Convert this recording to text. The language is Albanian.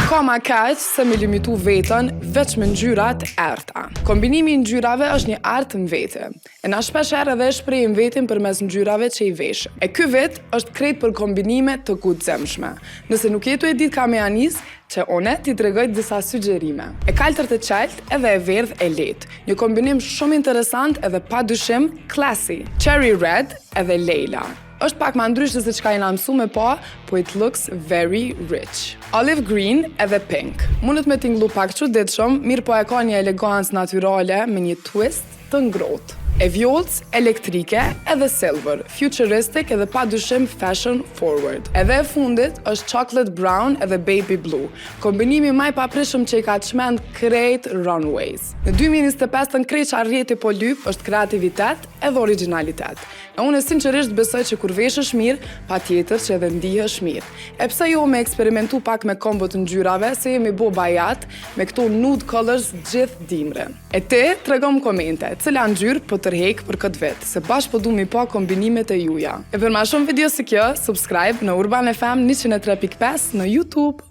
ka ma keq se me limitu vetën veç me ngjyrat errta? Kombinimi i ngjyrave është një art në vete. E na shpesh herë edhe e shprehim vetin përmes ngjyrave që i veshim. E ky vit është krejt për kombinime të guximshme. Nëse nuk je tu e ditë ka me ja nis, që une t'i tregoj disa sugjerime. E kaltërt e qeltë edhe e verdhë e lehtë. Një kombinim shumë interesant edhe pa dyshim classy. Cherry red edhe lejla. Është pak ma ndryshe se çka jena mësu me pa, po it looks very rich. Olive green edhe pink. Mundet me tingllu pak çuditshëm, mirë po e ka një elegancë natyrale me një twist të ngrohtë. E vjollcë, elektrike edhe silver, futuristic edhe pa dyshim fashion forward. Edhe e fundit është chocolate brown edhe baby blue, kombinimi ma i paprishëm që i ka çmend krejt runways. Në 2025-ën krejt që rrjeti po lyp është kreativitet edhe originalitet. E unë sinqerisht besoj që kur veshësh mirë, pa tjetër që edhe ndihesh mirë. E pse jo me eksperimentu pak me kombot ngjyrave, se jemi bo bajat me këto nude colors gjithë dimrin. E ti, tregom komente, cila ngjyrë po tërhek për këtë vit, se bash po du mi pa kombinimet e juja. E për ma shumë video si kjo, subscribe në Urban FM 103.5 në YouTube.